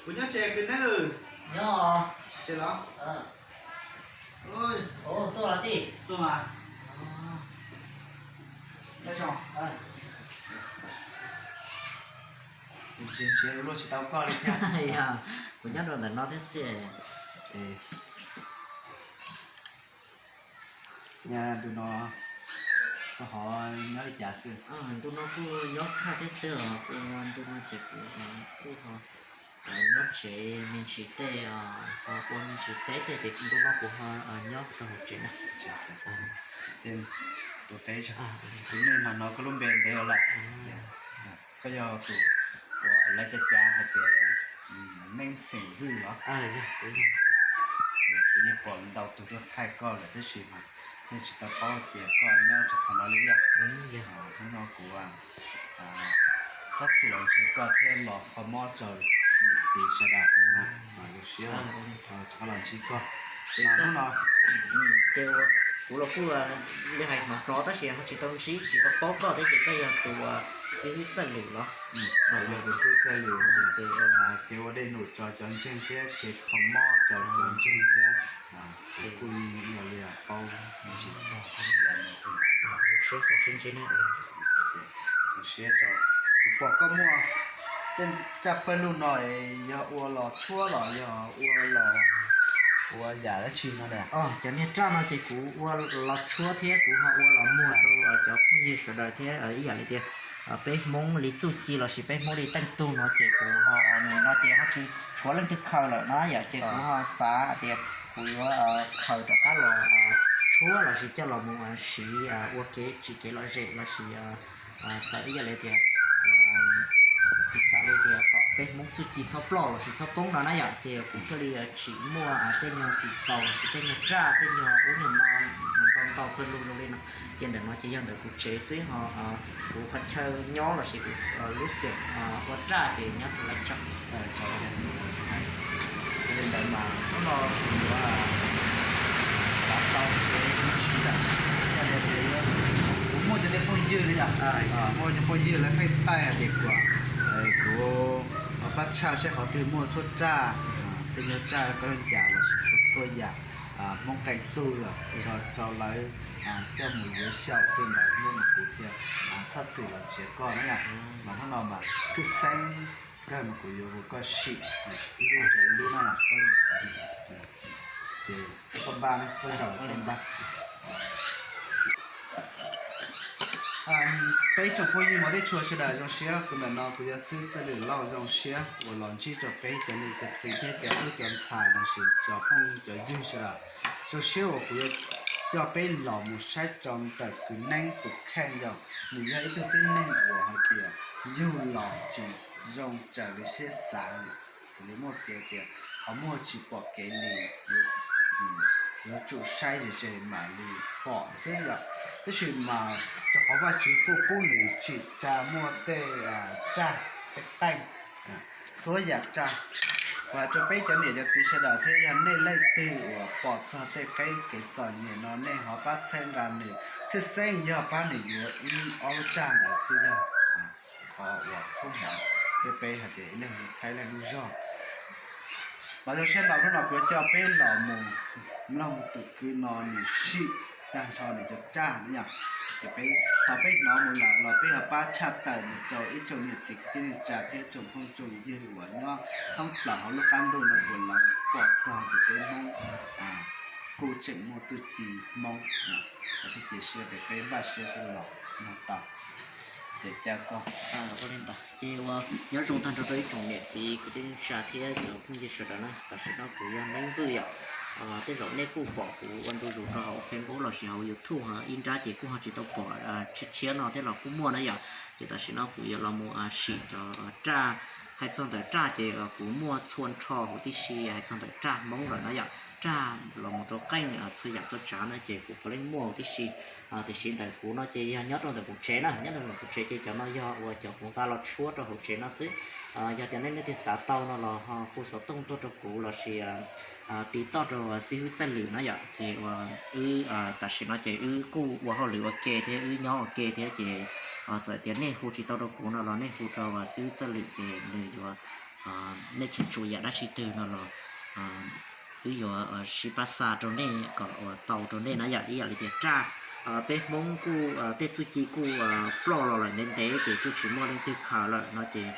Kuv nyob tsev kwv neeb. Nyob. Tsev los? Tuaj los tij. Tuaj mas. Ntshiab ntshiab luaj tsis tau koj li thiab. Yog, kuv nyob rau ntawm no thiab xwb. Nyob ntu no koj ho nyob li cas xwb? Ntu no kuj nyob khaj thiab xwb os, ua ntu no ces kuv kuj ho nyob tsev me ntsis tej, ho ua me ntsis teb tej ces ntu no kuv ho nyob rau hauv tsev na. Tus teb, kuv nej hnov hnov koj lub npe ntev lawm. Koj yog tus uas lawv cav cav hais tias Neeb xeem Vwj los? Kuv yeej pom ntau tus tuaj thaij koj lawm tab sis mas yeej tsis tau paub tias koj nyob rau qhov no li thiab. Hnub no kuv txhob txwm los ntsib koj thiab los kho mob rau niam txiv sawv daws, zoo siab rov qab los ntsib koj. Hnub no ces kuv los kuj li hais hnov hnov tab sis ho tsis tau ntsib tsis tau paub koj thiab ces koj yog tus xib hwb Txawj Lwm los? Yog tus xib hwb Txawj Lwm, ces ua dej num tso cov ntseeg thiab ces kho mob tso cov ntseeg thiab. Ces kuj yog li paub me ntsis txog yam no. Zoo siab rau, kuv pom koj muaj tej tsaj pawg lug no yog ua los tshuab los yog ua los ua yam dab tsi no? Cov niag raj no ces kuv ua los tshuab thiab kuv ho ua los muag rau cov phooj ywg sawv daws thiab ib yam li tias peb Hmoob li txuj ci lossis peb Hmoob li teej tug no ces kuv ho nim no ces ho tsis tshuav leej twg khaws lawm na yom, ces kuv ho xav hais tias kuv yuav khaws rov qab los tshuab lossis coj los mus siv ua kev tsim kev lom zem lossis txawm ib yam li tias kuv xav li tias kom peb Hmoob txuj ci txhob ploj lossis txhob poob no na yom, ces kuv thiaj li tsim muaj tej nyuag xim xaus lossis tej nyuag raj tej nyuag ub nyuag no ntau ntau pawg lug zoo li no. Ces ntawm no ces yog ntawm kuv tsev xwb ho kuv qhov chaw nyob lossis kuv lub xeem ua raj ces nyob rau Laj Tsom. Li ntawd mas hnub no kuv yuav xav tau kev ntsis lawm, yog li kuv muaj cov niag phooj ywg li yom, muaj cov phooj ywg lawv pheej taij hais tias kuv, kuv pab tshaj seb qhov twg muaj tshuab raj, tej nyuag raj koj lub cas lossis txhua txhua yam Hmoob qee tug los tso rau lawv coj mus yuav xyaum tej ntawd muab mus kuv thiab txhob txwm los nrhiav koj na yom. Mas hnub no mas tshwj xeeb kawg mas kuv yuav hu koj sim ib lub rau ib lub na. Ces koj npaj, koj zaum koj npaj. Peb tsoom phooj ywg hmov thiab tshua sawv daws zoo siab, kuv ntawm no kuv yog xib hwb Txawj Lwm Lauj zoo siab uas los ntsib rau peb cov niam cov txiv thiab cov tub cov ntxhais lossis cov phooj cov ywg sawv daws. Zoo siab uas kuv yuav coj peb los mus saib rau ntawm kwv Neeb tus kheej yom, nws yog ib tug tib neeg uas hais tias yug los tsis zoo raws li siab xav li, xws li muaj kev tias qhov muag tsis pom kev li, yuav tsum saib ze ze mam li pom xwb yom. Tab sis mas rau qhov Vajtswv kuj pub nws tsim tsa muaj tej raj tej qeej, txhua yam raj. Kuv hais rau peb cov niam cov txiv sawv daws thiab yog nej leej twg uas pom txog tej qeb kev txom nyem no nej ho pab txhawb nqa nws, tshwj xeeb yog pab nws yuav ib ob lub raj ntawd kuj yog qhov uas kub hmoov thiab peb hais tias ib leeg txhawb ib leeg lub zog. Mas zoo siab ntau hnub no kuv coj peb los mus mloog tus kwv no nws sim tag nrho nws cov raj no yom. Ces peb, thaum peb hnov mus lawm los peb ho pab tshaj tawm mus rau ib tsoom niam txiv kwv tij neej tsa thiab tsoom phooj tsoom ywg uas nyob thoob plaws hauv lub qab ntuj no uas lawv pom txog tias peb Hmoob kuj tseem muaj txuj ci Hmoob, thiab cia siab tias peb npaj siab thiab los mloog tau. Ces caw koj. Ua li ntawd ces ua nyob zoo tag nrho rau ib tsoom niam txiv kwv tij neej tsa thiab cov phooj ywg sawv daws na. Tam sim no kuv yog Neeb Vwj yom. Tej zaum nej kuj pom kuv ua ntu zus rau hauv Facebook lossis hauv YouTube ho ib nrab ces kuj ho tsis tau pom tshiab tshiab no thiab los kuj muaj na yom. Ces tam sim no kuv yuav los mus sim cov raj. Hais txog ntawm raj ces kuv muaj txhua nrho huv tib si hais txog ntawm raj Hmoob lawm na yom. Raj los mus rau qeej txhua yam txhua tsav na ces kuv puav leej muaj huv tib si. Tiam sis ntawm kuv no ces yog nyob rau ntawm kuv tsev na, nyob rau ntawm kuv tsev ces cov no yog uas cov kuv nqa los tshuab rau hauv tsev no xwb. Yog tias nej leej twg xav tau no los ho hu xov tooj tuaj rau kuv lossis tiv toj rau xib hwb Txawj Lwm na yom. Ces uas wb tam sim no ces wb kuj ua hauj lwm ua ke thiab wb nyob ua ke thiab ces txawm tias nej hu tsis tau rau kuv no los nej hu rau xib hwb Txawj Lwm ces nws yuav nej cheem tsum yam dab tsi twg no los wb yuav sib pab xa rau nej kom uas tau rau nej na yom. Ib yam li tias raj, peb Hmoob kuj tej txuj ci kuj ploj los lawm ntev ntev ces kuj tsis muaj leej twg khaws lawm no ces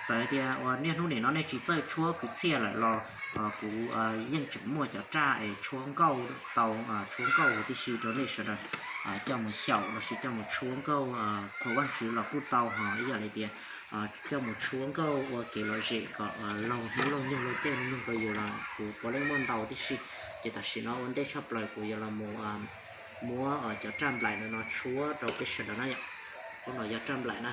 txawm tias uas niaj hnub nim no nej tsis txawj tshuab kwv txhiaj lawm los kuv yeej tseem muaj cov raj es tshuab nkauj tau, tshuab nkauj huv tib si rau nej sawv daws coj mus xyaum lossis coj mus tshuab nkauj qhuas Vajtswv los kuj tau ho ib yam li tias coj mus tshuab nkauj ua kev lom zem kom laug hnub laug nyoog laug caij laug nyoog rau yus los kuv puav leej muaj ntau tib si. Ces tam sim no ua ntej tshaj plaws kuv yuav los mus muab cov raj nplaim no tshuab rau peb sawv daws na yom. Qhov no yog raj nplaim na.